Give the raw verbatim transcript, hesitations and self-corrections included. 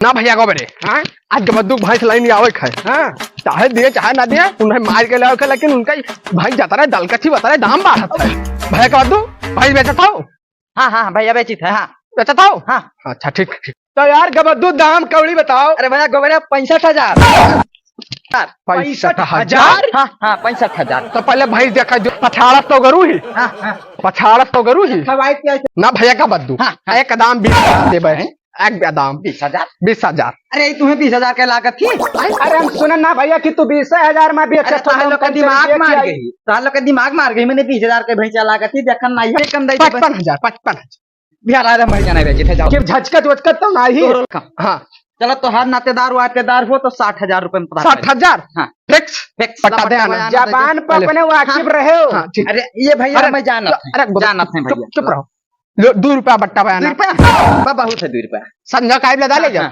ना भैया गोबरे, हाँ? आज गबद्दू भैंस लाइन आवे है, हाँ? चाहे दिए चाहे ना दिए, उन्हें मार के लावे है, लेकिन उनका भैंस जाता रहे, दलकथी बता रहे, दाम बढ़त है। भैया गबद्दू, भैंस बेचत हो? हाँ, हाँ, भैया बेचित है, हाँ। बेचत हो? हाँ। अच्छा, ठीक, ठीक। तो यार गबद्दू, दाम कौड़ी बताओ। अरे भैया गोबरे, पैंसठ हजार। पैंसठ हजार? हाँ, हाँ, पैंसठ हजार। तो पहले भैंस देखा जो पछाड़ा सौ गरू ही। हाँ, हाँ। पछाड़ा सौ गरू ही। खवाई पियाई। ना भैया गबद्दू। हाँ, हाँ। एक दाम बीस हजार देबे। एक दाम। बीस हजार? बीस हजार। अरे, तुम्हें बीस हजार के लागत ही? अरे, हम सुने ना भैया कि तू बीस हजार में भी अच्छा अरे, तोहर लोग का दिमाग मार गई। तोहर लोग का दिमाग मार गई। मैंने बीस हजार के भैंसा लागत ही, देखन नहीं है, कम दे देबे। पचपन हजार, पचपन हजार। बिहार आ रहा, मैं जाना बेचे थे, जाओ। कि झचकत वचकत तो नहीं। तो हाँ। चलो, तोहार नातेदार वातेदार हो तो साठ हजार रुपए में पता साठ हजार? हाँ। Fix? Fix। पट्टा दे आना। जबान पर अपने वाकिफ रहे हो। हाँ, ठीक। अरे, ये भैया अरे, मैं जानत हूँ। अरे, जानत हूँ चुप, भैया। चुप रहो। लो, दो रुपया बट्टा बयाना। दो रुपया? बा-, बहुत है दो रुपया। संजय काइब लगा ले हाँ, जाओ। हाँ।